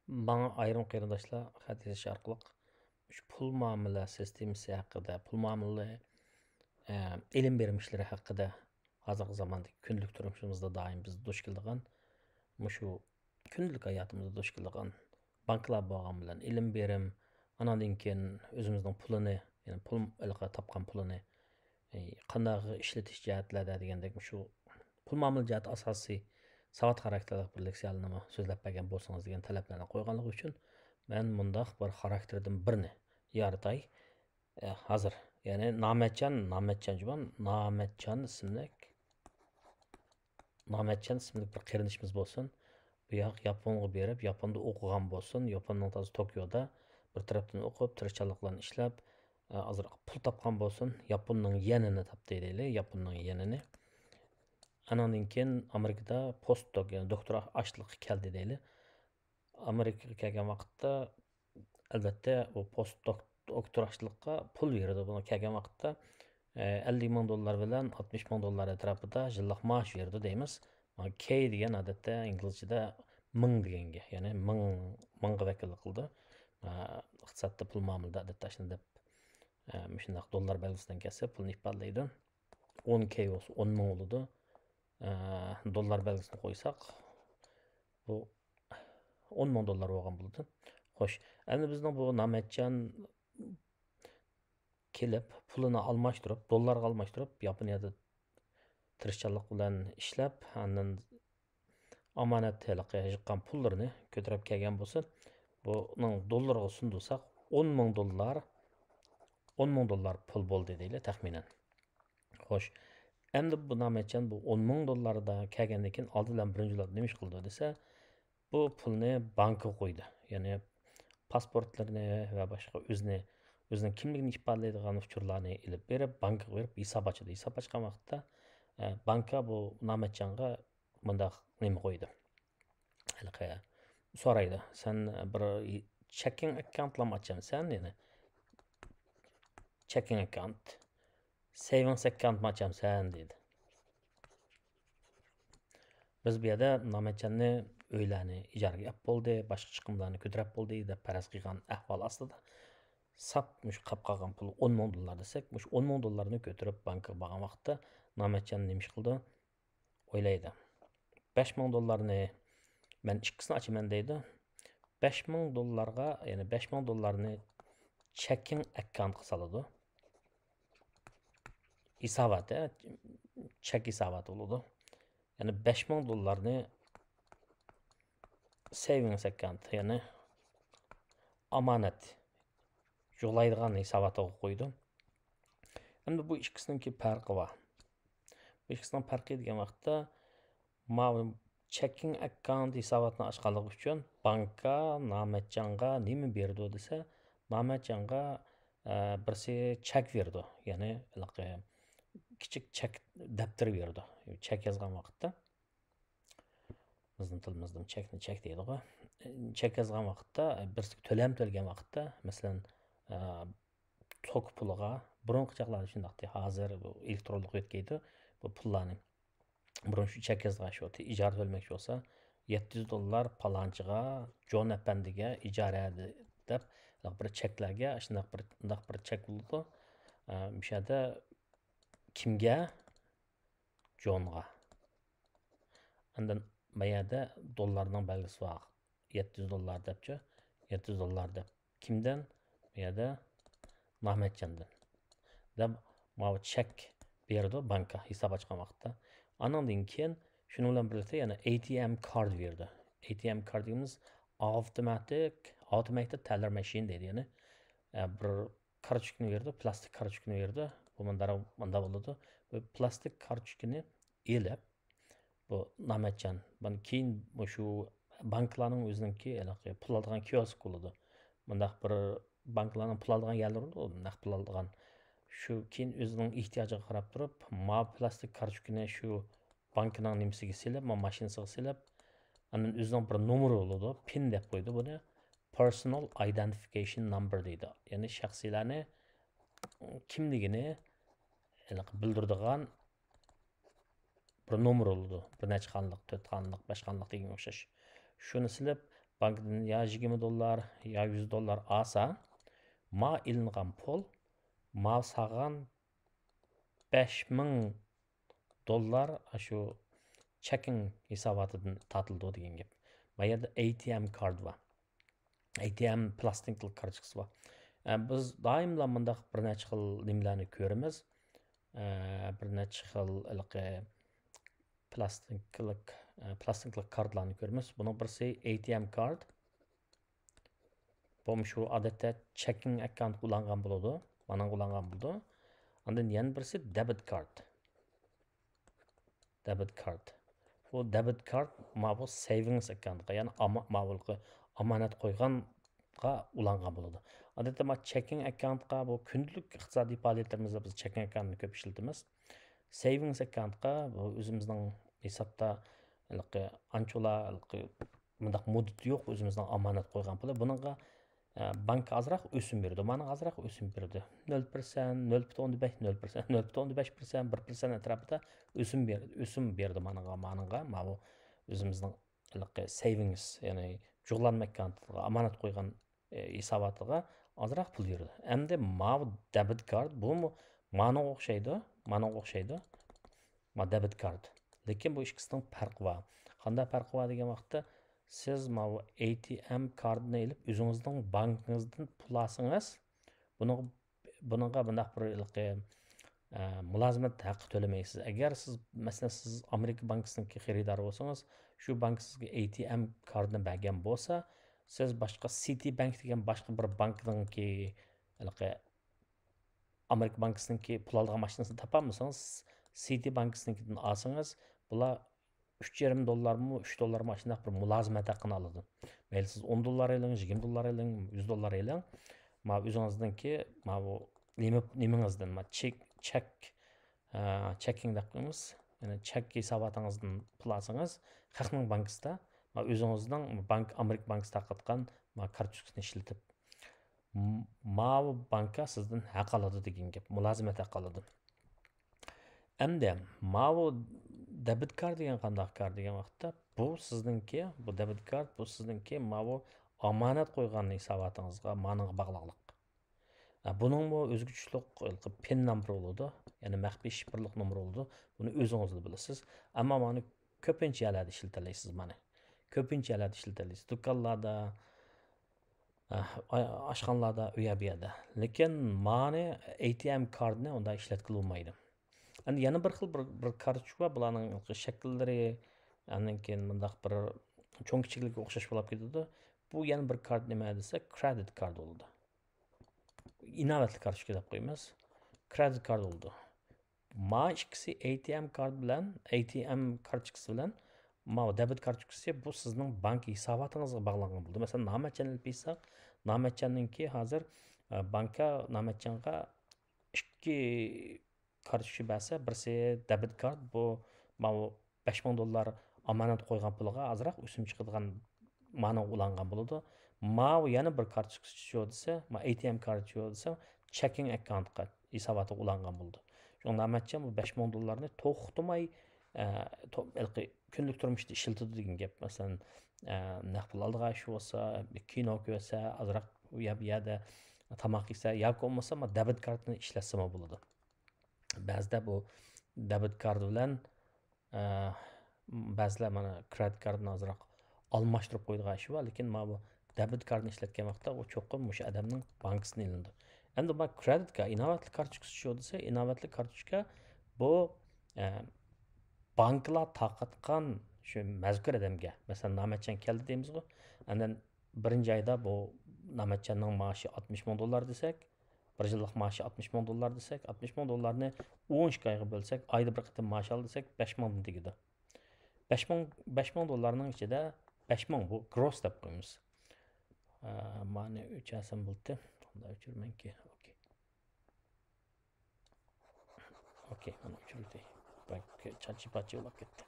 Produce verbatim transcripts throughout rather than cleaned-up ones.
ماڭا ئايرىم قېرىنداشلار خەت يېزىش ئارقىلىق مۇشۇ پۇل مۇئامىلە سىستېمىسى ھەققىدە، پۇل مۇئامىلە، ئە، ئېلىم بېرىم ئىشلىرى ھەققىدە، ھازىرقى زاماندىكى كۈندىلىك تۇرمۇشىمىزدا دائىم بىز دۇچ كېلىدىغان، مۇشۇ كۈندىلىك ھاياتىمىزدا دۇچ كېلىدىغان بانكىلار بولغان بىلەن ئېلىم بېرىم، ئاناندىن كېيىن ئۆزىمىزنىڭ پۇلىنى، يەنى پۇل، ھېلىقى تاپقان پۇلىنى، ئى، قانداق ئىشلىتىش جەھەتلەردە دېگەندەك، مۇشۇ پۇل مۇئامىلە جەھەتتە ئاساسىي ساۋات خاراكتېرلىك بىر لېكسىيەلەرنىمۇ سۆزلەپ بەرگەن بولسىڭىز دېگەن تەلەپلەرنى قويغانلىقى ئۈچۈن، مەن مۇنداق بىر خاراكتېردىن بىرنى يارىتاي. ئە، ھازىر، يەنى نامەتجان، نامەتجان جۇمۇ، نامەتجان ئىسىملىك، نامەتجان ئىسىملىك بىر قېرىندىشىمىز بولسۇن. بۇ ياق ياپونغا بېرىپ، ياپوندا ئوقۇغان بولسۇن. ياپوننىڭ تازا توكيودا بىر تەرەپتىن ئوقۇپ، تىرىشچانلىق بىلەن ئىشلەپ، ئە، ئازراق پۇل تاپقان بولسۇن. ياپوننىڭ يېنىنى تاپتى دەيلى، ياپوننىڭ يېنىنى. ئاناندىن كېيىن ئامېرىكىدا پوست دوك، يەنى دوكتورا ئاشلىققا كەلدى دەيلى. ئامېرىكىغا كەلگەن ۋاقىتتا، ئەلۋەتتە، ئۇ پوست دوك-، دوكتورا ئاشلىققا پۇل بېرىدۇ. بۇنىڭ كەلگەن ۋاقىتتا، ئە، ئەللىك مىڭ دوللار بىلەن ئاتمىش مىڭ دوللار ئەتراپىدا يىللىق مائاش بېرىدۇ دەيمىز. مانا كەي دېگەن ئادەتتە ئىنگلىزچىدە مىڭ دېگەنگە، يەنى مىڭ، مىڭغا ۋەكىللىك قىلىدۇ. ئە، ئىقتىسادتا، پۇل مۇئامىلىدە ئادەتتە ئاشۇنداق دەپ، ئە، مۇشۇنداق دوللار بەلگىسىدىن كەلسە پۇلنى ئىپادىلەيدۇ. ئون كەي بولسا ئون مىڭ بولىدۇ. ئە، دوللار بەلگىسىنى قويساق، بۇ ئون مىڭ دوللار بولغان بولىدۇ. خوش، ئەمدى بىزنىڭ بۇ نامەتجان كېلىپ، پۇلىنى ئالماشتۇرۇپ، دوللارغا ئالماشتۇرۇپ، ياپونىيەدە تىرىشچانلىق بىلەن ئىشلەپ، ئاندىن ئامانەت ھېلىقى يىغقان پۇللىرىنى كۆتۈرۈپ كەلگەن بولسا، بۇنىڭ دوللىرىغا سۇندۇرساق، ئون مىڭ دوللار، ئون مىڭ دوللار پۇل بولدى دەيلى، تەخمىنەن. خوش، ئەمدى بۇ نامەتجان بۇ ئون مىڭ دوللاردا كەلگەندىن كېيىن ئالدى بىلەن بىرىنچى بولۇپ نېمە ئىش قىلىدۇ دېسە، بۇ پۇلنى بانكىغا قويىدۇ. يەنى پاسپورتلىرىنى ۋە باشقا ئۆزىنى، ئۆزىنىڭ كىملىكىنى ئىپادىلەيدىغان ئۇچۇرلارنى ئېلىپ بېرىپ، بانكىغا بېرىپ ھېساب ئاچىدۇ. ھېساب ئاچقان ۋاقىتتا، ئە، بانكا بۇ نامەتجانغا مۇنداق نېمە قويىدۇ. ھېلىقى سورايدۇ. سەن بىر چېكىڭ ئاككاونتلارمۇ ئاچامسەن دېدى. چېكىڭ ئاككاونت. سەيۋىڭس ئاككاونتمۇ ئاچامسەن دېدى. بىز بۇ يەردە نامەتجاننى ئۆيلەرنى ئىجارىگە ئېلىپ بولدى، باشقا چىقىملارنى كۆتۈرۈپ بولدى دەپ پەرەز قىلغان ئەھۋال ئاستىدا، ساپ مۇشۇ قاپ قالغان پۇل ئون مىڭ دوللار دېسەك، مۇشۇ ئون مىڭ دوللارنى كۆتۈرۈپ بانكىغا بارغان ۋاقىتتا نامەتجان نېمە ئىش قىلىدۇ؟ ئويلايدۇ. بەش مىڭ دوللارنى مەن ئىككىسىنى ئاچىمەن دەيدۇ. بەش مىڭ دوللارغا، يەنى بەش مىڭ دوللارنى چېكىڭ ئاككاونتقا سالىدۇ. ھېسابات، ئە، چېك ھېساباتى بولىدۇ. يەنى بەش مىڭ دوللارنى سەيۋىڭس ئاككاونت، يەنى ئامانەت جۇغلايدىغان ھېساباتىغا قويىدۇ. ئەمدى بۇ ئىككىسىنىڭكى پەرقى بار. بۇ ئىككىسىنىڭ پەرقى دېگەن ۋاقىتتا، ماۋۇ چېكىڭ ئاككاونت ھېساباتىنى ئاچقانلىقى ئۈچۈن بانكا نامەتجانغا نېمە بېرىدۇ دېسە، نامەتجانغا، ئە، بىرسى چېك بېرىدۇ. يەنى ھېلىقى كىچىك چېك دەپتىرى بېرىدۇ. چېك يازغان ۋاقىتتا، بىزنىڭ تىلىمىزدا چېكنى چېك دەيدىغۇ. چېك يازغان ۋاقىتتا، بىرسىگە تۆلەم تۆلىگەن ۋاقىتتا، مەسىلەن، ئە، توك پۇلىغا، بۇرۇنقى چاغلاردا شۇنداقتى، ھازىر بۇ ئېلېكترونلۇق يۆتكەيدۇ بۇ پۇللارنى. بۇرۇن شۇ چېك يازغان شۇ ئىجارە تۆلىمەكچى بولسا، يەتتە يۈز دوللار پالانچىغا، جون ئەپەندىگە ئىجارە دەپ، بىر چېكلەرگە، شۇنداق بىر، مۇنداق بىر چېك بولىدۇ. ئە، مۇشۇ يەردە كىمگە؟ جونغا. ئاندىن ما يەردە دوللارنىڭ بەلگىسى بار. يەتتە يۈز دوللار دەپچۇ. يەتتە يۈز دوللار دەپ. كىمدىن؟ بۇ يەردە مەمەتجاندىن. دەپ ماۋۇ چېك بېرىدۇ بانكا ھېساب ئاچقان ۋاقىتتا. ئانىڭدىن كېيىن شۇنىڭ بىلەن بىرلىكتە يەنە ئەي تى ئەم كارت بېرىدۇ. ئەي تى ئەم كارت دېگىنىمىز ئاۋتوماتىك، ئاۋتوماتىك تەللەر ماشىنا دەيدۇ، يەنى، ئە، بىر كارتوچكىنى بېرىدۇ، پلاستىك كارتوچكىنى بېرىدۇ. بۇ مۇنداق، مۇنداق بولىدۇ. بۇ پلاستىك كارتوچكىنى ئېلىپ، بۇ نامەتجان، مانا كېيىن مۇشۇ بانكىلارنىڭ ئۆزىنىڭكى ھېلىقى پۇل ئالىدىغان كىيوسك بولىدۇ. مۇنداق بىر بانكىلارنىڭ پۇل ئالىدىغان يەرلىرى بولىدۇ، نەق پۇل ئالىدىغان. شۇ كېيىن ئۆزىنىڭ ئېھتىياجىغا قاراپ تۇرۇپ، ماۋۇ پلاستىك كارتوچكىنى شۇ بانكىنىڭ نېمىسىگە سېلىپ، ما ماشىنىسىغا سېلىپ، ئاندىن ئۆزىنىڭ بىر نومۇرى بولىدۇ، پىن دەپ قويىدۇ بۇنى. Personal Identification Number دەيدۇ. يەنى شەخسىيلەرنى كىملىكىنى ھېلىقى بىلدۈرىدىغان بىر نومۇر بولىدۇ. بىر نەچچە خانىلىق، تۆت خانىلىق، بەش خانىلىق دېگەنگە ئوخشاش. شۇنى سېلىپ، بانكىدىن يا يىگىرمە دوللار، يا يۈز دوللار ئالسا، ما ئېلىنغان پۇل، ما سالغان بەش مىڭ دوللار ئاشۇ چېكىڭ ھېساباتىدىن تارتىلىدۇ دېگەن گەپ. ما يەردە ئەي تى ئەم كارت بار. ئەي تى ئەم پلاستىنكىلىق كارتوچكىسى بار. ئە، بىز دائىملا مۇنداق بىر نەچچە خىل نېمىلەرنى كۆرىمىز. ئە، بىر نەچچە خىل ھېلىقى پلاستىنكىلىق، ئە، پلاستىنكىلىق كارتلارنى كۆرىمىز. بۇنىڭ بىرسى ئەي تى ئەم كارت. بۇمۇ شۇ ئادەتتە چېكىڭ ئەككاونتقا ئۇلانغان بولىدۇ. مانا ئۇلانغان بولىدۇ. ئاندىن يەنە بىرسى دېبىت كارت. دېبىت كارت. بۇ دېبىت كارت ما بۇ سەيۋىڭس ئەككاونتقا، يەنى ئاما-، ما بۇ ئامانەت قويغانغا ئۇلانغان بولىدۇ. ئادەتتە ما چېكىڭ ئەككاونتقا بۇ كۈندىلىك ئىقتىسادىي پائالىيەتلىرىمىزدە بىز چېكىڭ ئەككاونتنى كۆپ ئىشلىتىمىز. سەيۋىڭس ئەككاونتقا بۇ ئۆزىمىزنىڭ ھېسابتا ھېلىقى ئانچىۋالا ھېلىقى مۇنداق مۇددىتى يوق، ئۆزىمىزنىڭ ئامانەت قويغان پۇلى. بۇنىڭغا، ئە، بانكا ئازراق ئۆسۈم بېرىدۇ، مانا ئازراق ئۆسۈم بېرىدۇ. نۆل پىرسەنت، نۆل پۈتۈن ئوندىن بەش، نۆل پىرسەنت، نۆل پۈتۈن ئوندىن بەش پىرسەنت، بىر پىرسەنت ئەتراپىدا ئۆسۈم بېر-، ئۆسۈم بېرىدۇ مانىغا، مانىغا، ماۋۇ ئۆزىمىزنىڭ ھېلىقى سەيۋىڭس، يەنى جۇغلانما ئەككاونتىغا، ئامانەت قويغان ئى، ھېساباتىغا ئازراق پۇل يۈرىدۇ. ئەمدى ماۋۇ دېبىت كارت، بۇمۇ مانىڭغا ئوخشايدۇ، مانىڭغا ئوخشايدۇ. ما دېبىت كارت. لېكىن بۇ ئىككىسىنىڭ پەرقى بار. قانداق پەرقى بار دېگەن ۋاقىتتا، سىز ماۋۇ ئەي تى ئەم كارتىنى ئېلىپ، ئۆزىڭىزنىڭ بانكىڭىزدىن پۇل ئالسىڭىز، بۇنىڭغا، بۇنىڭغا بۇنداق بىر ھېلىقى ئە، مۇلازىمەت ھەققى تۆلىمەيسىز. ئەگەر سىز، مەسىلەن، سىز ئامېرىكا بانكىسىنىڭكى خېرىدارى بولسىڭىز، شۇ بانكا سىزگە ئەي تى ئەم كارتىنى بەرگەن بولسا، سىز باشقا سىتى بانك دېگەن باشقا بىر بانكىنىڭكى، ھېلىقى ئامېرىكا بانكىسىنىڭكى پۇل ئالىدىغان ماشىنىسىنى تاپالمىسىڭىز، سىتى بانكىسىنىڭكىدىن ئالسىڭىز، بۇلار ئۈچ يېرىم دوللارمۇ، ئۈچ دوللارمۇ ئاشۇنداق بىر مۇلازىمەت ھەققىنى ئالىدۇ. مەيلى سىز ئون دوللار ئېلىڭ، يىگىرمە دوللار ئېلىڭ، يۈز دوللار ئېلىڭ. ماۋۇ ئۆزىڭىزنىڭكى، ماۋۇ نېمە، نېمىڭىزدىن، ما چېك، چېك، ئە، چېكىڭ دەپ قويىمىز. يەنى چېك ھېساباتىڭىزدىن پۇل ئالسىڭىز، خەقنىڭ بانكىسىدا، ما ئۆزىڭىزنىڭ بانك، ئامېرىكا بانكىسى تارقاتقان ما كارتوچكىسىنى ئىشلىتىپ، م-، ماۋۇ بانكا سىزدىن ھەق ئالىدۇ دېگەن گەپ، مۇلازىمەت ھەق ئالىدۇ. ئەمدى ماۋۇ دېبىت كارت دېگەن قانداق كارت دېگەن ۋاقىتتا، بۇ سىزنىڭكى، بۇ دېبىت كارت، بۇ سىزنىڭكى ماۋۇ ئامانەت قويغان ھېساباتىڭىزغا، مانىڭغا باغلىقلىق. ئە، بۇنىڭمۇ ئۆزىگە تۇشلۇق پىن نومۇرى بولىدۇ، يەنى مەخپىي شىفىرلىق نومۇرى بولىدۇ. بۇنى ئۆزىڭىزلا بىلىسىز. ئەمما مانى كۆپىنچە يەرلەردە ئىشلىتەلەيسىز مانى. كۆپىنچە يەرلەردە ئىشلىتەلەيسىز. دۇكانلاردا، ئە، ئا-، ئاشخانىلاردا، ئۇ يەر بۇ يەردە. لېكىن مانى ئەي تى ئەم كارتنى ئۇنداق ئىشلەتكىلى بولمايدۇ. ئەمدى يەنە بىر خىل بىر، بىر كارتوچكا بار، بۇلارنىڭ شەكىللىرى، ئاندىن كېيىن مۇنداق بىر چوڭ كىچىكلىكى ئوخشاش بولاپ كېتىدۇ. بۇ يەنە بىر كارت نېمە دېسە، كرېدىت كارت بولىدۇ. ئىناۋەتلىك كارتوچكا دەپ قويىمىز. كرېدىت كارت بولىدۇ. ما ئىككىسى ئەي تى ئەم كارت بىلەن، ئەي تى ئەم كارتوچكىسى بىلەن ماۋۇ دېبىت كارتوچكىسى بۇ سىزنىڭ بانكا ھېساباتىڭىزغا باغلانغان بولىدۇ. مەسىلەن، نامەتجان ئېلىپ ئېيتساق، نامەتجاننىڭكى ھازىر، ئە، بانكا نامەتجانغا ئىككى كارتوچكا بەرسە، بىرسى دېبىت كارت، بۇ ماۋۇ بەش مىڭ دوللار ئامانەت قويغان پۇلىغا ئازراق ئۆسۈم چىقىدىغان مانا ئۇلانغان بولىدۇ. ماۋۇ يەنە بىر كارتوچكىسى چۇ دېسە، ما ئەي تى ئەم كارتى چۇ دېسە، چېكىڭ ئەككاونتقا، ھېساباتقا ئۇلانغان بولىدۇ. شۇڭا نامەتجان بۇ بەش مىڭ دوللارنى توختىماي، ئە، تو-، ھېلىقى كۈندىلىك تۇرمۇشتا ئىشلىتىدۇ دېگەن گەپ. مەسىلەن، ئە، نەق پۇل ئالىدىغان ئىشى بولسا، بىر كىنو كۆرسە، ئازراق ئۇ يەر، بۇ يەردە تاماق يېسە، ياكى بولمىسا، ما دېبىت كارتىنى ئىشلەتسىمۇ بولىدۇ. بەزىدە بۇ دېبىت كارتى بىلەن، ئە، بەزىلەر مانا كرېدىت كارتىنى ئازراق ئالماشتۇرۇپ قويىدىغان ئىشى بار، لېكىن مانا بۇ دېبىت كارتىنى ئىشلەتكەن ۋاقىتتا ئۇ چوقۇم مۇشۇ ئادەمنىڭ بانكىسىدىن ئېلىنىدۇ. ئەمدى مانا كرېدىت كارت، ئىناۋەتلىك كارتوچكىسى شۇ دېسە، ئىناۋەتلىك كارتوچكا بۇ، ئە، بانكىلار تارقاتقان شۇ مەزكۇر ئادەمگە، مەسىلەن، نامەتجان كەلدى دەيمىزغۇ، ئاندىن بىرىنچى ئايدا بۇ نامەتجاننىڭ مائاشى ئاتمىش مىڭ دوللار دېسەك، بىر يىللىق مائاشى ئاتمىش مىڭ دوللار دېسەك، ئاتمىش مىڭ دوللارنى ئون ئىككى ئايغا بۆلسەك، ئايدا بىر قېتىم مائاش ئال دېسەك، بەش مىڭدىن تېگىدۇ. بەش مىڭ، بەش مىڭ دوللارنىڭ ئىچىدە بەش مىڭ، بۇ گروس دەپ قويىمىز. ئە، مانى ئۆچۈرسەم بولدى. ئۇندا ئۆچۈرمەنكى. ئوكەي. ئوكەي، مانا ئۆچۈردى. بەك چاچى-پاچى بولۇپ كەتتى.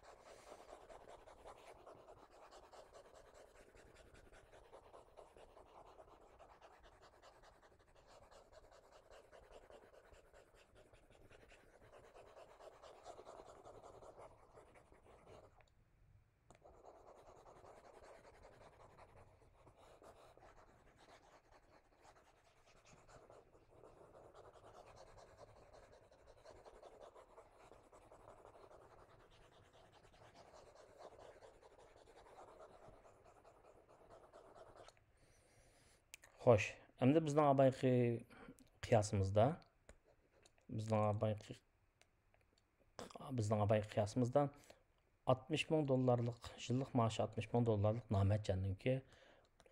خوش، ئەمدى بىزنىڭ ئاۋۋالقى قىياسىمىزدا، بىزنىڭ ئاۋۋالقى، بىزنىڭ ئاۋۋالقى قىياسىمىزدا ئاتمىش مىڭ دوللارلىق، يىللىق مائاشى ئاتمىش مىڭ دوللارلىق نامەتجاننىڭكى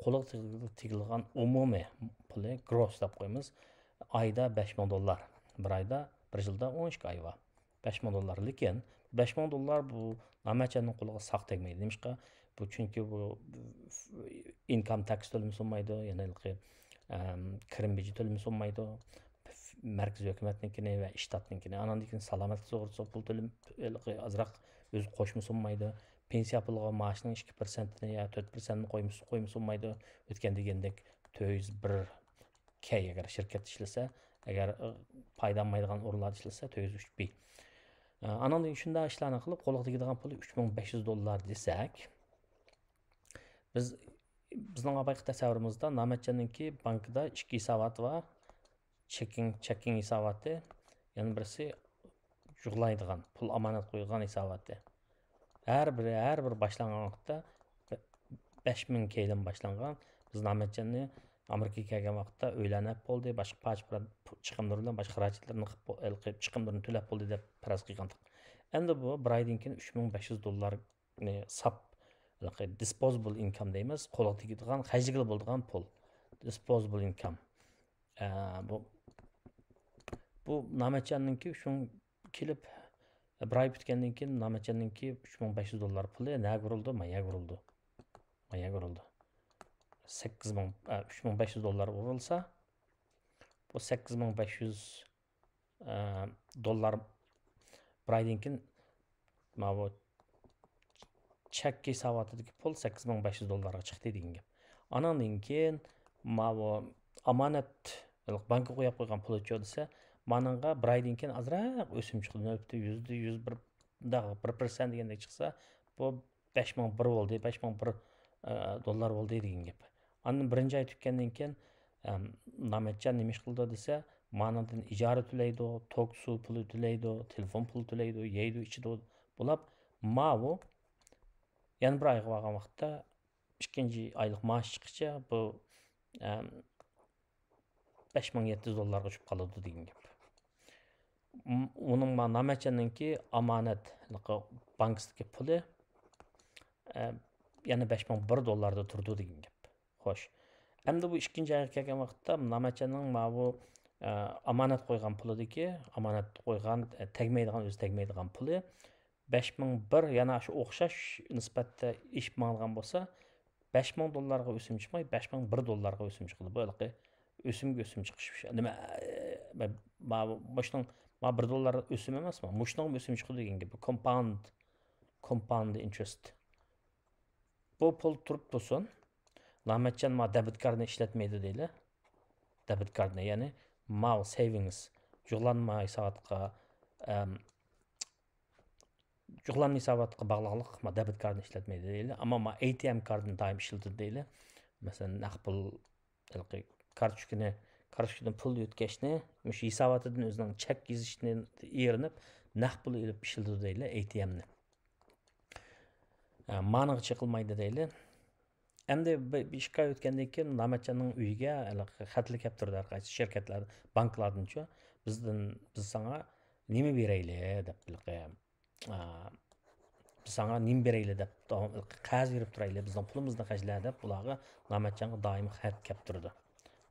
قولىغا تېگىلغان ئومۇمىي پۇلى، گروس دەپ قويىمىز، ئايدا بەش مىڭ دوللار، بىر ئايدا، بىر يىلدا ئون ئىككى ئاي بار. بەش مىڭ دوللار. لېكىن بەش مىڭ دوللار بۇ نامەتجاننىڭ قولىغا ساق تەگمەيدۇ. نېمىشقا؟ بۇ چۈنكى بۇ ئىنكام تاكس تۆلىمىسە بولمايدۇ، يەنە ھېلىقى، ئەم، كىرىم بېجى تۆلىمىسە بولمايدۇ. مەركىزىي ھۆكۈمەتنىڭكىنى ۋە ئىشتاتنىڭكىنى، ئاناندىن كېيىن سالامەتلىك سۇغۇرتىسىغا پۇل تۆلىمەي، ھېلىقى ئازراق ئۆزى قوشمىسا بولمايدۇ. پېنسىيە پۇلىغا مائاشنىڭ ئىككى پىرسەنتىنى يا تۆت پىرسەنتنى قويمىسا، قويمىسا بولمايدۇ. ئۆتكەن دېگەندەك تۆت يۈز بىر كەي، ئەگەر شىركەتتە ئىشلىسە، ئەگەر، ئە، پايدا ئالمايدىغان ئورۇنلاردا ئىشلىسە، تۆت يۈز ئۈچ بى. ئە، ئانىڭدىن كېيىن شۇنداق ئىشلارنى قىلىپ، قولىغا تېگىدىغان پۇلى ئۈچ مىڭ بەش يۈز دوللار دېسەك، بىز، بىزنىڭ بايىقى تەسەۋۋۇرىمىزدا نامەتجاننىڭكى بانكىدا ئىككى ھېساباتى بار. چېكىڭ، چېكىڭ ھېساباتى، يەنە بىرسى جۇغلايدىغان، پۇل ئامانەت قويىدىغان ھېساباتى. ھەر بىرى، ھەر بىر باشلانغان ۋاقىتتا بەش مىڭ كەيدىن باشلانغان. بىز نامەتجاننى ئامېرىكىغا كەلگەن ۋاقىتتا ئۆيلەرنى ئېلىپ بولدى، باشقا پارچە-پۇرات چىقىملىرى بىلەن، باشقا خىراجەتلىرىنى قىلىپ بو-، ھېلىقى چىقىملىرىنى تۆلەپ بولدى دەپ پەرەز قىلغانتۇق. ئەمدى بۇ بىر ئايدىن كېيىن ئۈچ مىڭ بەش يۈز دوللارنى ساپ، ھېلىقى disposable income دەيمىز، قولغا تېگىدىغان، خەجلىگىلى بولىدىغان پۇل. Disposable income. ئە، بۇ، بۇ نامەتجاننىڭكى شۇ كېلىپ، بىر ئاي پۈتكەندىن كېيىن نامەتجاننىڭكى ئۈچ مىڭ بەش يۈز دوللار پۇلى نەگە ئۇرۇلىدۇ؟ ماياگە ئۇرۇلىدۇ. ماياگە ئۇرۇلىدۇ. سەككىز مىڭ، ئە، ئۈچ مىڭ بەش يۈز دوللار ئۇرۇلسا، بۇ سەككىز مىڭ بەش يۈز، ئە، دوللار بىر ئايدىن كېيىن ماۋۇ چەك ھېساباتىدىكى پۇل سەككىز مىڭ بەش يۈز دوللارغا چىقتى دېگەن گەپ. ئاناندىن كېيىن ماۋۇ ئامانەت، بانكىغا قويۇپ قويغان پۇلىچۇ دېسە، مانىڭغا بىر ئايدىن كېيىن ئازراق ئۆسۈم چىقىدۇ. نۆۋەتتە يۈزدە يۈز بىر، بىر پىرسەنت دېگەندەك چىقسا، بۇ بەش مىڭ بىر بولدى، بەش مىڭ بىر، ئە، دوللار بولدى دېگەن گەپ. ئاندىن بىرىنچى ئاي تۈگىگەندىن كېيىن، ئەم، نامەتجان نېمە ئىش قىلىدۇ دېسە، مانىڭدىن ئىجارە تۆلەيدۇ، توك سۇ پۇلى تۆلەيدۇ، تېلېفون پۇلى تۆلەيدۇ، يەيدۇ، ئىچىدۇ. بۇلاپ ماۋۇ يەنە بىر ئايغا بارغان ۋاقىتتا ئىككىنچى ئايلىق مائاش چىققىچە بۇ، ئەم، بەش مىڭ يەتتە يۈز دوللارغا چۈشۈپ قالىدۇ دېگەن گەپ. م-، ئۇنىڭ ما-، نامەتجاننىڭكى ئامانەت، بانكىسىدىكى پۇلى، ئە، يەنە بەش مىڭ بىر دوللاردا تۇرىدۇ دېگەن گەپ. خوش. ئەمدى بۇ ئىككىنچى ئايغا كەلگەن ۋاقىتتا نامەتجاننىڭ ماۋۇ، ئە، ئامانەت قويغان پۇلىدىكى، ئامانەت قويغان، ئە، تەگمەيدىغان، ئۆزى تەگمەيدىغان پۇلى بەش مىڭ بىر، يەنە شۇ ئوخشاش نىسبەتتە ئېشىپ ماڭىدىغان بولسا، بەش مىڭ دوللارغا ئۆسۈم چىقماي، بەش مىڭ بىر دوللارغا ئۆسۈم چىقىدۇ. بۇ ھېلىقى ئۆسۈمگە ئۆسۈم چىقىش. نېمە، ئە، ما-، مۇشۇنىڭ، ما بىر دوللار ئۆسۈم ئەمەسمۇ؟ مۇشۇنىڭمۇ ئۆسۈم چىقىدۇ دېگەن گەپ. بۇ كومپاوند، كومپاوند ئىنترېست. بۇ پۇل تۇرۇپ تۇرسۇن. نامەتجان ما دېبىت كارتىنى ئىشلەتمەيدۇ دەيلى. دېبىت كارتىنى، يەنى ماۋۇ سەيۋىڭس، جۇغلانما ھېساباتقا، ئەم، جۇغلانما ھېساباتقا باغلىقلىق ما دېبىت كارتىنى ئىشلەتمەيدۇ دەيلى. ئەمما ما ئەي تى ئەم كارتىنى دائىم ئىشلىتىدۇ دەيلى. مەسىلەن، نەق پۇل، ھېلىقى كارتوچكىنى، كارتوچكىدىن پۇل يۆتكەشنى، مۇشۇ ھېساباتىدىن ئۆزىنىڭ چەك يېزىشنى ئېرىنىپ، نەق پۇل ئېلىپ ئىشلىتىدۇ دەيلى، ئەي تى ئەمنى. ئە، مانىغا چېقىلمايدۇ دەيلى. ئەمدى بىر، بىر ئىككى ئاي ئۆتكەندىن كېيىن نامەتجاننىڭ ئۆيىگە ھېلىقى خەتلەر كەپ تۇرىدۇ، ھەر قايسى شىركەتلەر، بانكىلاردىنچۇ، بىزدىن، بىز ساڭا نېمە بېرەيلى دەپ، ھېلىقى، ئا، بىز ساڭا نېمە بېرەيلى دەپ، داۋام، ھېلىقى قەرز بېرىپ تۇرايلى، بىزنىڭ پۇلىمىزنى خەجلە دەپ، بۇلارغا نامەتجانغا دائىم خەت كەپ تۇرىدۇ.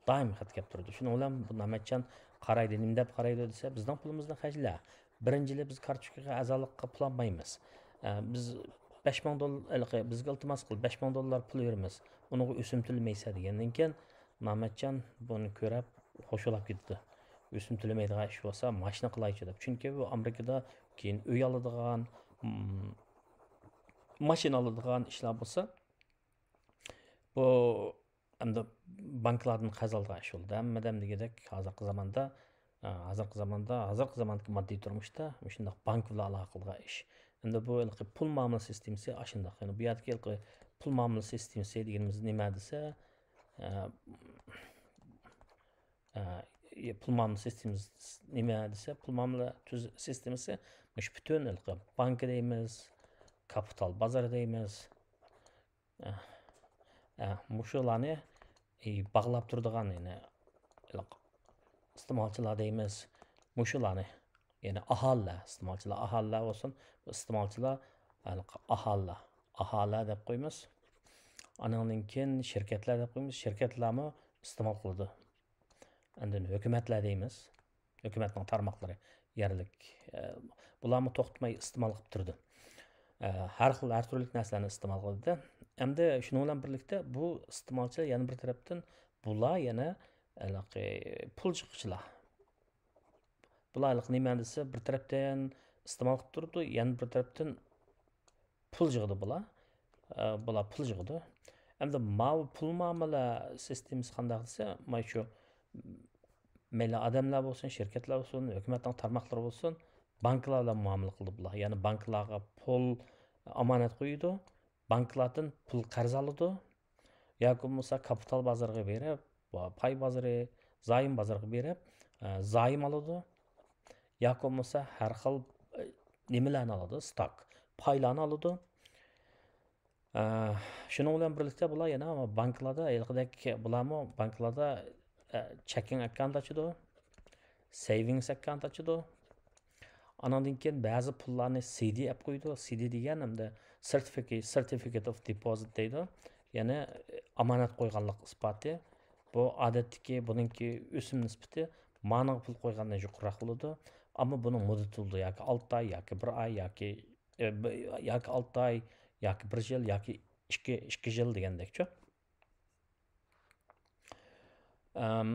دائىم خەت كەپ تۇرىدۇ. شۇنىڭ بىلەن بۇ نامەتجان قارايدۇ، نېمە دەپ قارايدۇ دېسە، بىزنىڭ پۇلىمىزنى خەجلە. بىرىنچىلى، بىز كارتوچكىغا ئەزالىققا پۇل ئالمايمىز. ئە، بىز بەش مىڭ دول-، ھېلىقى بىزگە ئىلتىماس قىل، بەش مىڭ دوللار پۇل بېرىمىز. ئۇنىڭغا ئۆسۈم تۆلىمەيسەن دېگەندىن كېيىن، نامەتجان بۇنى كۆرۈپ خوشلاپ كېتىدۇ. ئۆسۈم تۆلىمەيدىغان ئىش بولسا، ماشىنا قىلايچۇ دەپ. چۈنكى بۇ ئامېرىكىدا كېيىن ئۆي ئالىدىغان، م-، ماشىنا ئالىدىغان ئىشلار بولسا، بۇ ئەمدى بانكىلاردىن قەرز ئالىدىغان ئىش بولدى. ھەممە ئادەم دېگۈدەك ھازىرقى زاماندا، ئە، ھازىرقى زاماندا، ھازىرقى زاماندىكى ماددىي تۇرمۇشتا مۇشۇنداق بانكا بىلەن ئالاقە قىلىدىغان ئىش. ئەمدى بۇ ھېلىقى پۇل مۇئامىلە سىستېمىسى ئاشۇنداق. يەنى بۇ يەردىكى ھېلىقى پۇل مۇئامىلە سىستېمىسى دېگىنىمىز نېمە دېسە، ئە، ئە، پۇل مۇئامىلە سىستېمىسى نېمە دېسە، پۇل مۇئامىلە تۈز-، سىستېمىسى مۇشۇ پۈتۈن ھېلىقى بانكا دەيمىز، كاپىتال بازىرى دەيمىز، ئە، ئە، مۇشۇلارنى ئى، باغلاپ تۇرىدىغان، يەنى، ئىستېمالچىلار دەيمىز، مۇشۇلارنى، يەنى ئاھالىلەر، ئىستېمالچىلار ئاھالىلەر بولسۇن، بۇ ئىستېمالچىلار، ھېلىقى ئاھالىلەر، ئاھالىلەر دەپ قويىمىز. ئانىڭدىن كېيىن شىركەتلەر دەپ قويىمىز، شىركەتلەرمۇ ئىستېمال قىلىدۇ. ئاندىن ھۆكۈمەتلەر دەيمىز. ھۆكۈمەتنىڭ تارماقلىرى، يەرلىك، ئە، بۇلارمۇ توختىماي ئىستېمال قىلىپ تۇرىدۇ. ئە، ھەر خىل، ھەر تۈرلۈك نەرسىلەرنى ئىستېمال قىلىدۇ. ئەمدى شۇنىڭ بىلەن بىرلىكتە بۇ ئىستېمالچى يەنە بىر تەرەپتىن بۇلار يەنە ھېلىقى پۇل جىققۇچىلار. بۇلار ھېلىقى نېمە دېسە، بىر تەرەپتىن ئىستېمال قىلىپ تۇرىدۇ، يەنە بىر تەرەپتىن پۇل يىغىدۇ بۇلار. ئە، بۇلار پۇل يىغىدۇ. ئەمدى ماۋۇ پۇل مۇئامىلە سىستېمىسى قانداق دېسە، مانا شۇ مەيلى ئادەملەر بولسۇن، شىركەتلەر بولسۇن، ھۆكۈمەتنىڭ تارماقلىرى بولسۇن، بانكىلار بىلەن مۇئامىلە قىلىدۇ بۇلار. يەنى بانكىلاردىن پۇل ئامانەت قويىدۇ، بانكىلاردىن پۇل قەرز ئالىدۇ، ياكى بولمىسا كاپىتال بازىرىغا بېرىپ، پاي بازىرى، زايوم بازىرىغا بېرىپ، ئە، زايوم ئالىدۇ. ياكى بولمىسا ھەر خىل، ئە، نېمىلەرنى ئالىدۇ، ستاك، پايلارنى ئالىدۇ. ئە، شۇنىڭ بىلەن بىرلىكتە بۇلار يەنە بانكىلاردا ھېلىقىدەك، بۇلارمۇ بانكىلاردا، ئە، چېكىڭ ئاككاونت ئاچىدۇ، سېيۋىڭس ئاككاونت ئاچىدۇ. ئاناندىن كېيىن بەزى پۇللارنى سىدى ئەپ قويىدۇ. سىدى دېگەن ئەمدى سېرتىفىكېت، سېرتىفىكېت ئوف دېپوزىت دەيدۇ. يەنى ئامانەت قويغانلىق ئىسپاتى. بۇ ئادەتتىكى بۇنىڭكى ئۆسۈم نىسبىتى مانىڭغا پۇل قويغاندىن يۇقىرىراق بولىدۇ. ئەمما بۇنىڭ مۇددىتى بولىدۇ. ياكى ئالتە ئاي، ياكى بىر ئاي، ياكى، ئە، ب-، ياكى ئالتە ئاي، ياكى بىر يىل، ياكى ئىككى، ئىككى يىل دېگەندەكچۇ. ئەم،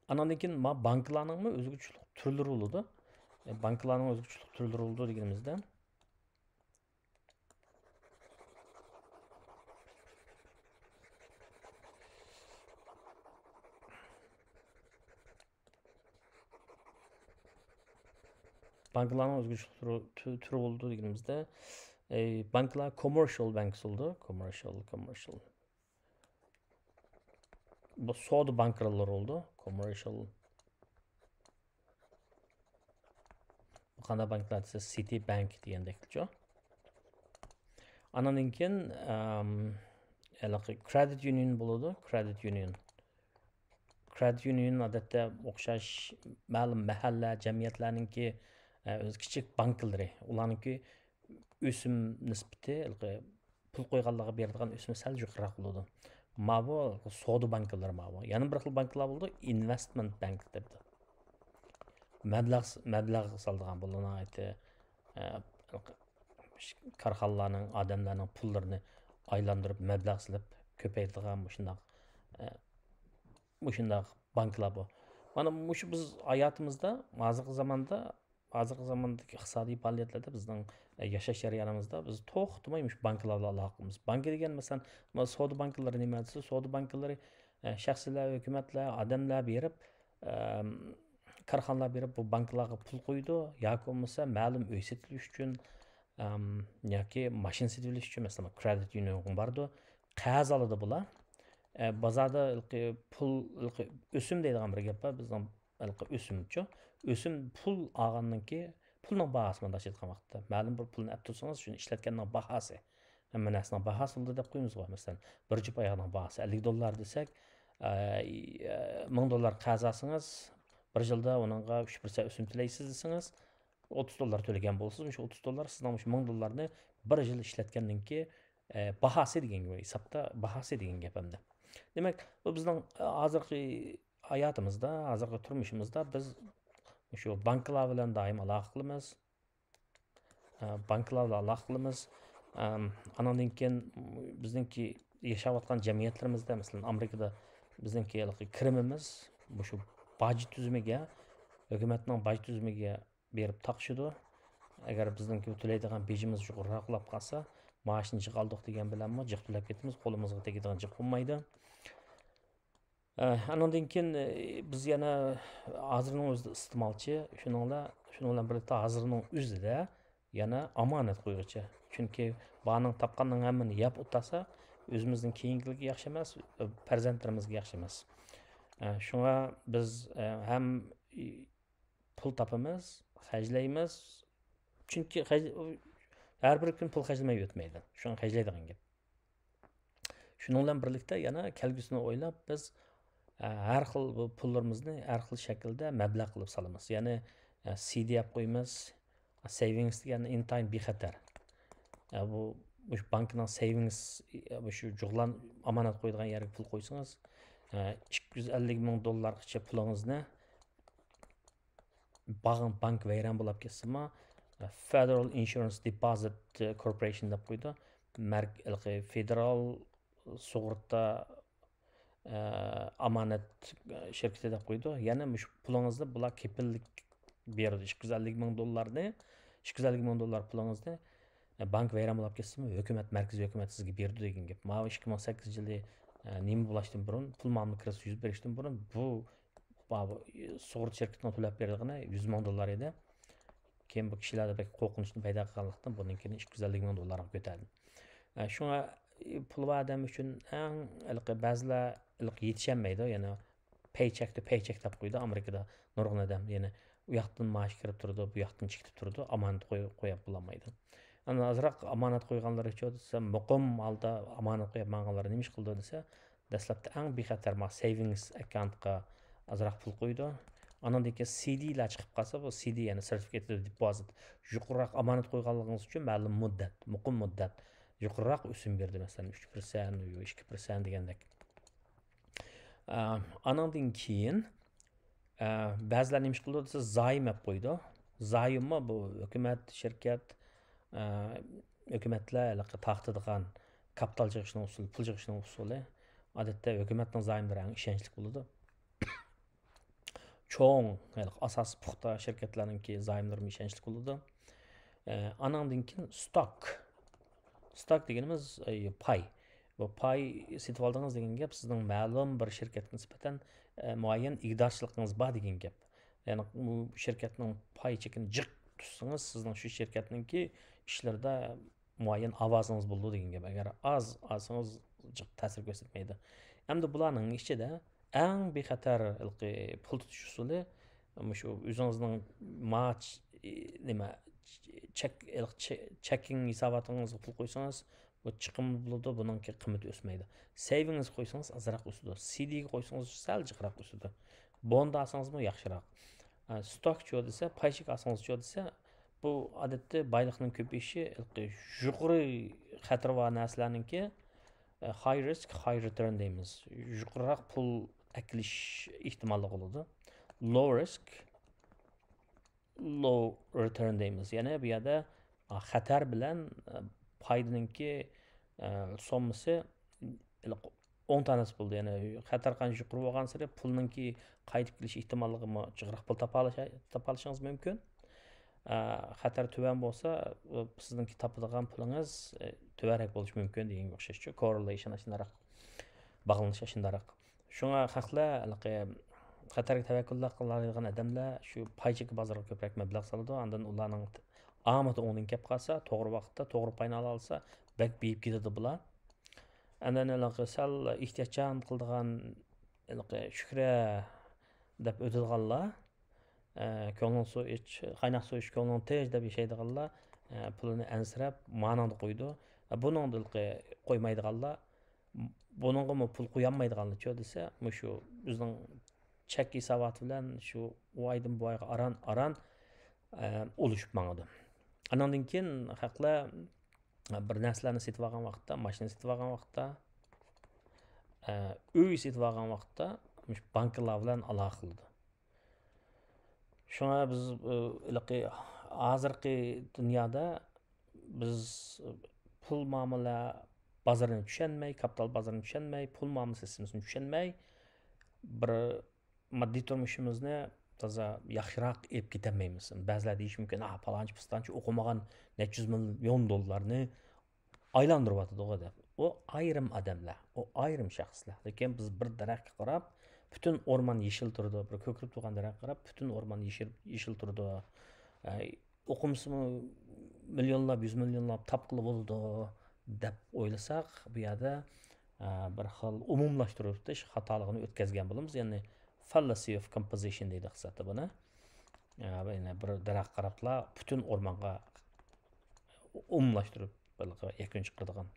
ئاناندىن كېيىن ما بانكىلارنىڭمۇ ئۆزگىچىلىك تۈرلىرى بولىدۇ. ئە، بانكىلارنىڭ ئۆزگىچىلىك تۈرلىرى بولىدۇ دېگىنىمىزدە، بانكىلارنىڭ ئۆزگىچىلىك تۈرى، تۈ-، تۈرى بولىدۇ دېگىنىمىزدە، ئەي، بانكىلار كوممېرشىيال بانكس بولىدۇ. كوممېرشىيال، كوممېرشىيال. بۇ سودا بانكىلىرى بولىدۇ. كوممېرشىيال. بۇ قانداق بانكىلار دېسە، سىتى بانك دېگەندەكچۇ. ئانىڭدىن كېيىن، ئەم، ھېلىقى كرېدىت يۇنىيون بولىدۇ. كرېدىت يۇنىيون. كرېدىت يۇنىيون ئادەتتە ئوخشاش مەلۇم مەھەللە، جەمئىيەتلەرنىڭكى، ئە، ئۆز كىچىك بانكىلىرى، ئۇلارنىڭكى ئۆسۈم نىسبىتى، ھېلىقى پۇل قويغانلارغا بېرىدىغان ئۆسۈمى سەل يۇقىرىراق بولىدۇ. ماۋۇ سودا بانكىلىرى ماۋۇ. يەنە بىر خىل بانكىلار بولىدۇ، ئىنۋېستمېنت بانك دەپتۇ. مەبلەغ، مەبلەغ سالىدىغان بۇلار ناھايىتى، ئە، كارخانىلارنىڭ، ئادەملەرنىڭ پۇللىرىنى ئايلاندۇرۇپ، مەبلەغ سېلىپ كۆپەيتىدىغان مۇشۇنداق، ئە، مۇشۇنداق بانكىلار بۇ. مانا مۇشۇ بىز ھاياتىمىزدا ھازىرقى زاماندا، ھازىرقى زاماندىكى ئىقتىسادىي پائالىيەتلەردە بىزنىڭ، ئە، ياشاش جەريانىمىزدا بىز توختىماي مۇشۇ بانكىلار بىلەن ئالاقە قىلىمىز. بانكا دېگەن، مەسىلەن، مانا سودا بانكىلىرى نېمە دېسە، سودا بانكىلىرى، ئە، شەخسلەر، ھۆكۈمەتلەر، ئادەملەر بېرىپ، ئەم، كارخانىلار بېرىپ بۇ بانكىلارغا پۇل قويىدۇ ياكى بولمىسا مەلۇم ئۆي سېتىۋېلىش ئۈچۈن، ئەم، ياكى ماشىنا سېتىۋېلىش ئۈچۈن، مەسىلەن، كرېدىت يۇنىيونغا بارىدۇ، قەرز ئالىدۇ بۇلار. ئە، بازاردا ھېلىقى پۇل، ھېلىقى ئۆسۈم دەيدىغان بىر گەپ بار، بىزنىڭ ھېلىقى ئۆسۈمچۇ. ئۆسۈم پۇل ئالغاندىن كېيىن، پۇلنىڭ باھاسى مۇنداق ئېيتقان ۋاقىتتا، مەلۇم بىر پۇلنى ئەپ تۇرسىڭىز، شۇنى ئىشلەتكەننىڭ باھاسى. ھەممە نەرسىنىڭ باھاسى بولدى دەپ قويىمىزغۇ. مەسىلەن، بىر جۈپ ئاياغنىڭ باھاسى ئەللىك دوللار دېسەك، ئە، ئە، مىڭ دوللار قەرز ئالسىڭىز، بىر يىلدا ئۇنىڭغا ئۈچ پىرسەنت ئۆسۈم تۆلەيسىز دېسىڭىز، ئوتتۇز دوللار تۆلىگەن بولىسىز، مۇشۇ ئوتتۇز دوللار سىزنىڭ مۇشۇ مىڭ دوللارنى بىر يىل ئىشلەتكەندىن كېيىن، ئە، باھاسى دېگەن گەپ، ھېسابتا باھاسى دېگەن گەپ ئەمدى. دېمەك، بۇ بىزنىڭ، ئە، ھازىرقى ھاياتىمىزدا، ھازىرقى تۇرمۇشىمىزدا بىز شۇ بانكىلار بىلەن دائىم ئالاقە قىلىمىز. ئە، بانكىلار بىلەن ئالاقە قىلىمىز. ئەم، ئانىڭدىن كېيىن بىزنىڭكى ياشاۋاتقان جەمئىيەتلىرىمىزدە، مەسىلەن، ئامېرىكىدا بىزنىڭكى ھېلىقى كىرىمىمىز مۇشۇ باج تۈزۈمىگە، ھۆكۈمەتنىڭ باج تۈزۈمىگە بېرىپ تاقىشىدۇ. ئەگەر بىزنىڭكى تۆلەيدىغان بېجىمىز يۇقىرىراق بولاپ قالسا، مائاشنى جىق ئالدۇق دېگەن بىلەنمۇ جىق تۆلەپ كېتىمىز، قولىمىزغا تېگىدىغان جىق بولمايدۇ. ئە، ئانىڭدىن كېيىن، ئە، بىز يەنە ھازىرنىڭ ئۆزىدە ئىستېمالچى، شۇنىڭ بىلەن، شۇنىڭ بىلەن بىرلىكتە ھازىرنىڭ ئۆزىدە يەنە ئامانەت قويغۇچى. چۈنكى بارنىڭ تاپقاننىڭ ھەممىنى يەپ ئولتۇرسا، ئۆزىمىزنىڭ كېيىنكىلىكىگە ياخشى ئەمەس، پەرزەنتلىرىمىزگە ياخشى ئەمەس. ئە، شۇڭا بىز، ئە، ھەم پۇل تاپىمىز، خەجلەيمىز. چۈنكى خەج-، ھەر بىر كۈن پۇل خەجلىمەي ئۆتمەيدۇ. شۇڭا خەجلەيدىغان گەپ. شۇنىڭ بىلەن بىرلىكتە يەنە كەلگۈسىنى ئويلاپ، بىز، ئە، ھەر خىل بۇ پۇللىرىمىزنى ھەر خىل شەكىلدە مەبلەغ قىلىپ سالىمىز. يەنى، ئە، سىدى ئەپ قويىمىز. سېيۋىڭس دېگەن ئىنتايىن بىخەتەر. ئە، بۇ، مۇشۇ بانكىنىڭ سېيۋىڭس، ئە، مۇشۇ جۇغلان ئامانەت قويىدىغان يەرگە پۇل قويسىڭىز، ئە، ئىككى يۈز ئەللىك مىڭ دوللارغىچە پۇلىڭىزنى باغ-، بانك ۋەيران بولاپ كەتسىمۇ، Federal Insurance Deposit Corporation دەپ قويىدۇ. مەرك-، ھېلىقى فېدېرال سۇغۇرتا، ئە، ئامانەت شىركىتى دەپ قويىدۇ. يەنى مۇشۇ پۇلىڭىزنى بۇلار كېپىللىك بېرىدۇ. ئىككى يۈز ئەللىك مىڭ دوللارنى، ئىككى يۈز ئەللىك مىڭ دوللار پۇلىڭىزنى، ئە، بانك ۋەيران بولاپ كەتسىمۇ، ھۆكۈمەت، مەركىزىي ھۆكۈمەت سىزگە بېرىدۇ دېگەن گەپ. ماۋۇ ئىككى مىڭ سەككىزىنچى يىلى، ئە، نېمە بولۇشتىن بۇرۇن، پۇل مۇئامىلە كىرىزىسى يۈز بېرىشتىن بۇرۇن بۇ بۇ سۇغۇرتا شىركىتىنىڭ تۆلەپ بېرىدىغىنى يۈز مىڭ دوللار ئىدى. كېيىن بۇ كىشىلەردە بەك قورقۇنچنى پەيدا قىلغانلىقتىن، بۇنىڭ كېيىن ئىككى يۈز ئەللىك مىڭ دوللارغا كۆتەردى. ئە، شۇڭا، ئى، پۇلى بار ئادەم ئۈچۈن ئەڭ ھېلىقى بەزىلەر ھېلىقى يېتىشەلمەيدۇ، يەنى paycheck to paycheck دەپ قويىدۇ ئامېرىكىدا نۇرغۇن ئادەم. يەنى ئۇ ياقتىن مائاش كىرىپ تۇرىدۇ، بۇ ياقتىن چېكىتىپ تۇرىدۇ، ئامانەت قوي-، قويۇپ بولالمايدۇ. ئەنە ئازراق ئامانەت قويغانلىرىچۇ دېسە، مۇقىم ھالدا ئامانەت قويۇپ ماڭغانلار نېمە ئىش قىلىدۇ دېسە، دەسلەپتە ئەڭ بىخەتەر ما savings account قا ئازراق پۇل قويىدۇ. ئانىڭدىن كېيىن سىدىلار چىقىپ قالسا، بۇ سىدى، يەنى Certificate of Deposit، يۇقىرىراق ئامانەت قويغانلىقىڭىز ئۈچۈن مەلۇم مۇددەت، مۇقىم مۇددەت، يۇقىرىراق ئۆسۈم بېرىدۇ، مەسىلەن، ئۈچ پىرسەنت، ئىككى پىرسەنت دېگەندەك. ئە، ئانىڭدىن كېيىن، ئە، بەزىلەر نېمە ئىش قىلىدۇ دېسە، زايوم ئەپ قويىدۇ. زايوممۇ بۇ ھۆكۈمەت، شىركەت، ئە، ھۆكۈمەتلەر ھېلىقى تارقىتىدىغان كاپىتال يىغىشنىڭ ئۇسۇلى، پۇل يىغىشنىڭ ئۇسۇلى. ئادەتتە ھۆكۈمەتنىڭ زايوملىرى ئەڭ ئىشەنچلىك بولىدۇ. چوڭ، ھېلىقى ئاساسى پۇختا شىركەتلەرنىڭكى زايوملىرىمۇ ئىشەنچلىك بولىدۇ. ئە، ئانىڭدىن كېيىن ستوك. ستوك دېگىنىمىز، ئە، پاي. بۇ پاي سېتىۋالدىڭىز دېگەن گەپ، سىزنىڭ مەلۇم بىر شىركەتكە نىسبەتەن، ئە، مۇئەييەن ئىگىدارچىلىقىڭىز بار دېگەن گەپ. يەنى بۇ شىركەتنىڭ پاي چېكىنى جىق تۇتسىڭىز، سىزنىڭ شۇ شىركەتنىڭكى ئىشلىرىدا مۇئەييەن ئاۋازىڭىز بولىدۇ دېگەن گەپ. ئەگەر ئاز ئالسىڭىز، جىق تەسىر كۆرسەتمەيدۇ. ئەمدى بۇلارنىڭ ئىچىدە ئەڭ بىخەتەر ھېلىقى پۇل تۇتۇش ئۇسۇلى، مۇشۇ ئۆزىڭىزنىڭ ماچ-، نېمە، چەك-، ھېلىقى چە-، چېكىڭ ھېساباتىڭىزغا پۇل قويسىڭىز، بۇ چىقىم بولىدۇ، بۇنىڭكى قىممىتى ئۆسمەيدۇ. سېيۋىڭىزغا قويسىڭىز ئازراق ئۆسىدۇ. سىدىگە قويسىڭىز سەل جىقراق ئۆسىدۇ. بوند ئالسىڭىزمۇ ياخشىراق. ئە، ستوكچۇ دېسە، پاي چېكى ئالسىڭىزچۇ دېسە، بۇ ئادەتتە بايلىقنىڭ كۆپىيىشى ھېلىقى يۇقىرى خەتىرى بار نەرسىلەرنىڭكى، ئە، high risk, high return دەيمىز. يۇقىرىراق پۇل ئەكېلىش ئېھتىماللىقى بولىدۇ. Low risk, low return دەيمىز. يەنى بۇ يەردە، ئا، خەتەر بىلەن، ئە، پايدىنىڭكى، ئە، سوممىسى ئوڭ تانىسى بولىدۇ. يەنى خەتەر قانچە يۇقىرى بولغانسېرى پۇلنىڭكى قايتىپ كېلىش ئېھتىماللىقىمۇ جىقراق پۇل تاپالاش-، تاپالىشىڭىز مۇمكىن. ئە، خەتەر تۆۋەن بولسا، ئۇ سىزنىڭكى تاپىدىغان پۇلىڭىز، ئە، تۆۋەنرەك بولۇشى مۇمكىن دېگەنگە ئوخشاشچۇ. Correlation ئاشۇنداقراق، باغلىنىش ئاشۇنداقراق. شۇڭا خەقلەر ھېلىقى خەتەرگە تەۋەككۈل قىلالايدىغان ئادەملەر شۇ پاي چېكى بازىرىغا كۆپرەك مەبلەغ سالىدۇ. ئاندىن ئۇلارنىڭ ئامىتى ئوڭدىن كەپ قالسا، توغرا ۋاقىتتا توغرا پاينى ئالالىسا، بەك بېيىپ كېتىدۇ بۇلار. ئاندىن ھېلىقى سەل ئېھتىياتچان قىلىدىغان، ھېلىقى شۈكرە دەپ ئۆتىدىغانلار، ئە، كۆڭلۈڭ سۇ ئىچ، قايناق سۇ ئىچ، كۆڭلۈڭ تىنچ دەپ ياشايدىغانلار، ئە، پۇلىنى ئەنسىرەپ مانىڭدا قويىدۇ. ئە، بۇنىڭدا ھېلىقى قويمايدىغانلار، بۇنىڭغىمۇ پۇل قويالمايدىغانلارچۇ دېسە، مۇشۇ ئۆزىنىڭ چەك ھېساباتى بىلەن شۇ ئۇ ئايدىن بۇ ئايغا ئاران، ئاران، ئە، ئۇلىشىپ ماڭىدۇ. ئانىڭدىن كېيىن خەقلەر بىر نەرسىلەرنى سېتىۋالغان ۋاقىتتا، ماشىنا سېتىۋالغان ۋاقىتتا، ئە، ئۆي سېتىۋالغان ۋاقىتتا مۇشۇ بانكىلار بىلەن ئالاقە قىلىدۇ. شۇڭا بىز، ئە، ھېلىقى ھازىرقى دۇنيادا بىز پۇل مۇئامىلە بازىرىنى چۈشەنمەي، كاپىتال بازىرىنى چۈشەنمەي، پۇل مۇئامىلە سىستېمىسىنى چۈشەنمەي، بىر ماددىي تۇرمۇشىمىزنى تازا ياخشىراق ئېلىپ كېتەلمەيمىز. بەزىلەر دېيىشى مۇمكىن، «ئا، پالانچى پۇستانچى ئوقۇمىغان نەچچە يۈز مىليون دوللارنى ئايلاندۇرۇۋاتىدىغۇ» دەپ. ئۇ ئايرىم ئادەملەر، ئۇ ئايرىم شەخسلەر. لېكىن بىز بىر دەرەخكە قاراپ، پۈتۈن ئورمان يېشىل تۇرىدۇ، بىر كۆكىرىپ تۇرغان دەرەخكە قاراپ، پۈتۈن ئورمان يېشىل، يېشىل تۇرىدۇ. ئە، ئوقۇمىسىمۇ مىليونلاپ، يۈز مىليونلاپ تاپقىلى بولىدۇ دەپ ئويلىساق، بۇ يەردە، ئە، بىر خىل ئومۇملاشتۇرۇۋېتىش خاتالىقىنى ئۆتكەزگەن بولىمىز. يەنى fallacy of composition دەيدۇ ئىقتىسادتا بۇنى. ئە، يەنى بىر دەرەخكە قاراپلا پۈتۈن ئورمانغا ئومۇملاشتۇرۇپ يەكۈن چىقىرىدىغان.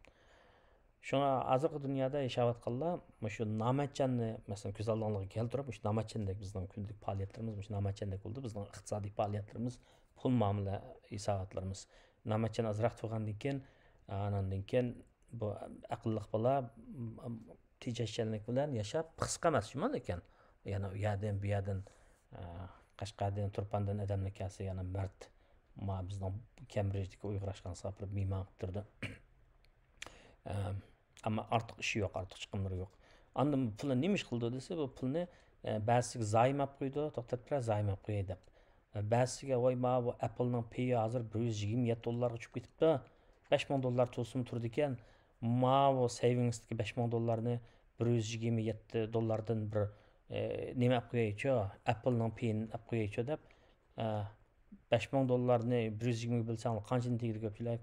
شۇڭا ھازىرقى دۇنيادا ياشاۋاتقانلار مۇشۇ نامەتجاننى، مەسىلەن، كۆز ئالدىڭلارغا كەلتۈرۈپ، مۇشۇ نامەتجاندەك بىزنىڭ كۈندىلىك پائالىيەتلىرىمىز، مۇشۇ نامەتجاندەك بولدى، بىزنىڭ ئىقتىسادىي پائالىيەتلىرىمىز، پۇل مۇئامىلە ھېساباتلىرىمىز. نامەتجان ئازراق تۇرغاندىن كېيىن، ئاناندىن كېيىن بۇ ئەقىللىق بالا، م-، تېجەشچانلىق بىلەن ياشاپ، پىخسىق ئەمەس، شۇمال ئىكەن. يەنە ئۇ يەردىن، بۇ يەردىن، ئە، قەشقەردىن، تۇرپاندىن ئادەملەر كەلسە، يەنە مەرد، ما، بىزنىڭ كەمبرىجدىكى ئۇيغۇر ئاشخانىسىغا ئاپىرىپ مېھمان قىلىپ تۇرىدۇ. ئە، ئەمما ئارتۇق ئىشى يوق، ئارتۇق چىقىملىرى يوق. ئاندىن بۇ پۇلنى نېمە ئىش قىلىدۇ دېسە، بۇ پۇلنى، ئە، بەزىسىگە زايەم ئېلىپ قويىدۇ، توختاپ تۇرە، زايەم ئېلىپ قوياي دەپ. بەزىسىگە، ۋاي، ماۋۇ ئەپلنىڭ پېيى ھازىر بىر يۈز يىگىرمە يەتتە دوللارغا چۈشۈپ كېتىپتۇ. بەش مىڭ دوللار تۇرسىمۇ تۇرىدىكەن. ماۋۇ سېيۋىڭستىكى بەش مىڭ دوللارنى بىر يۈز يىگىرمە يەتتە دوللاردىن بىر، ئى، نېمە ئەپ قويايچۇ؟ ئەپلنىڭ پېيىنى ئەپ قويايچۇ دەپ، ئە، بەش مىڭ دوللارنى بىر يۈز يىگىرمىگە بۆلسەڭلار قانچىدىن تېگىدۇ كۆپچىلىك؟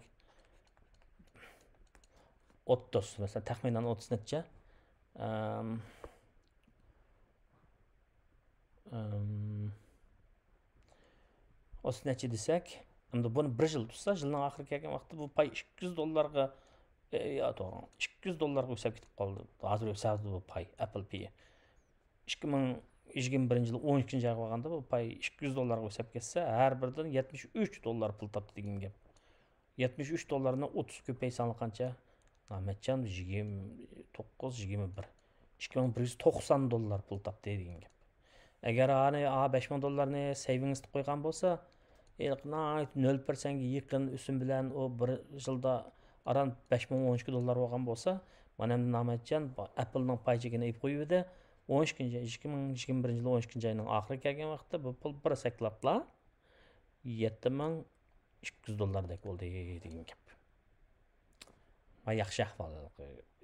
ئوتتۇز، مەسىلەن، تەخمىنەن ئوتتۇز نەچچە؟ ئەم، ئەم، ئوتتۇز نەچچە دېسەك، ئەمدى بۇنى بىر يىل تۇتسا، يىلنىڭ ئاخىرى كەلگەن ۋاقىتتا بۇ پاي ئىككى يۈز دوللارغا، ئە، يا، توغرا، ئىككى يۈز دوللارغا ئۆسۈپ كېتىپ قالدى. ھازىر ئۆسەدۇ بۇ پاي، ئەپل پېيى. ئىككى مىڭ يىگىرمە بىرىنچى يىل ئون ئىككىنچى ئايغا بارغاندا بۇ پاي ئىككى يۈز دوللارغا ئۆسۈپ كەتسە، ھەر بىرىدىن يەتمىش ئۈچ دوللار پۇل تاپتى دېگەن گەپ. يەتمىش ئۈچ دوللارنى ئوتتۇزغا كۆپەيتسەڭلار قانچە؟ نامەتجان يىگىرمە توققۇز، يىگىرمە بىر. ئىككى مىڭ بىر يۈز توقسان دوللار پۇل تاپتى دېگەن گەپ. ئەگەر ئانى، ئا، بەش مىڭ دوللارنى سېيۋىڭستا قويغان بولسا، ھېلىقى ناھايىتى نۆل پىرسەنتكە يېقىن ئۆسۈم بىلەن ئۇ بىر يىلدا ئاران بەش مىڭ ئون ئىككى دوللار بولغان بولسا، مانا ئەمدى نامەتجان ئەپلنىڭ پاي چېكىنى ئېلىپ قويۇۋىدى. ئون ئىككىنچى، ئىككى مىڭ يىگىرمە بىرىنچى يىل ئون ئىككىنچى ئاينىڭ ئاخىرى كەلگەن ۋاقىتتا بۇ پۇل بىر سەكلەپلا يەتتە مىڭ ئىككى يۈز دوللاردەك بولدى دېگەن گەپ. ما ياخشى ئەھۋال،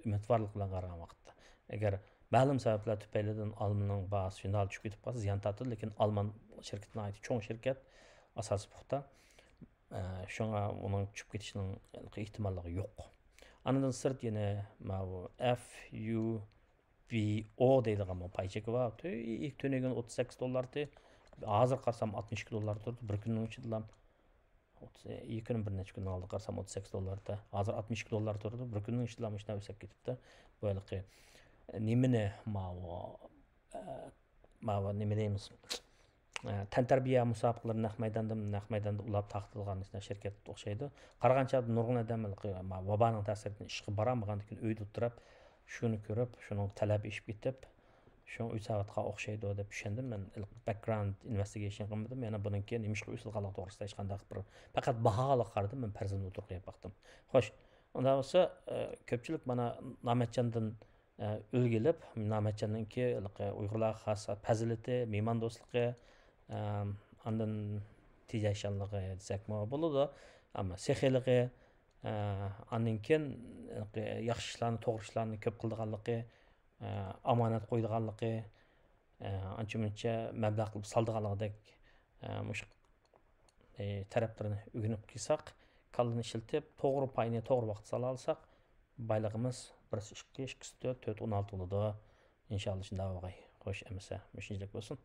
ئۈمىدۋارلىق بىلەن قارىغان ۋاقىتتا. ئەگەر مەلۇم سەۋەبلەر تۈپەيلىدىن ئالمىنىڭ باھاسى شۇنداق چۈشۈپ كېتىپ قالسا، زىيان تارتىدۇ، لېكىن ئالمان شىركىتى ناھايىتى چوڭ شىركەت، ئاساسى پۇختا. ئە، شۇڭا ئۇنىڭ چۈشۈپ كېتىشىنىڭ ئېھتىماللىقى يوق. ئاندىن سىرت يەنە ماۋۇ ئەف يۇ ۋى ئو دەيدىغان بۇ پاي چېكى بار. تۈ-، تۈنۈگۈن ئوتتۇز سەككىز دوللار ئىدى. ھازىر قارىسام ئاتمىش ئىككى دوللار تۇرىدۇ. بىر كۈننىڭ ئىچىدىلا ئوتتۇز، يېقىن بىر نەچچە كۈننىڭ ئالدىدا قارىسام ئوتتۇز سەككىز دوللار ئىدى. ھازىر ئاتمىش ئىككى دوللار تۇرىدۇ. بىر كۈننىڭ ئىچىدىلا مۇشۇنداق ئۆسۈپ كېتىپتۇ. بۇ ھېلىقى نېمىنى ماۋۇ، ئە، ماۋۇ نېمە دەيمىز؟ ئە، تەنتەربىيە مۇسابىقىلىرى نەق مەيداندا، نەق مەيداندا ئۇلاپ تارقىتىدىغان شىركەتكە ئوخشايدۇ. قارىغان چاغدا نۇرغۇن ئادەم ھېلىقى، ما، ۋابانىڭ تەسىرىدىن ئىشقا بارالمىغاندىكىن ئۆيدە ئولتۇرۇپ، شۇنى كۆرۈپ، شۇنىڭ تەلەپ ئېشىپ كېتىپ، شۇڭا ئۆي ساۋاتقا ئوخشايدۇ دەپ چۈشەندىم. مەن بەكگراۋند ئىنۋېستىگېيشن قىلمىدىم. يەنە بۇنىڭكى نېمىشقا ئۆسۈلگەنلىقى توغرىسىدا ھېچقانداق بىر، پەقەت باھاغا قارىدىم، مەن پەرزەنتنى ئوتتۇرىغا قويۇپ باقتىم. خوش، ئۇنداق بولسا، ئە، كۆپچىلىك مانا نامەتجاندىن، ئە، ئۈلگە ئېلىپ، نامەتجاننىڭكى ھېلىقى ئۇيغۇرلارغا خاس پەزىلىتى، مېھماندوستلۇقى، ئە، ئاندىن تېجەشچانلىقى دېسەكمۇ بولىدۇ. ئەمما سېخىيلىقى، ئە، ئاندىن كېيىن ھېلىقى ياخشى ئىشلارنى، توغرا ئىشلارنى كۆپ قىلىدىغانلىقى، ئە، ئامانەت قويىدىغانلىقى، ئە، ئانچە مۇنچە مەبلەغ قىلىپ سالىدىغانلىقىدەك، ئە، مۇشۇ، ئە، تەرەپلىرىنى ئۆگىنىپ قىلساق، كاللىنى ئىشلىتىپ، توغرا پاينى توغرا ۋاقىتتا سالالىساق، بايلىقىمىز بىرسى ئىككى، ئىككىسى تۆت، تۆت ئون ئالتە بولىدۇ. ئىنشاللا شۇنداق بولغاي. خوش، ئەمىسە، مۇشۇنچىلىك بولسۇن.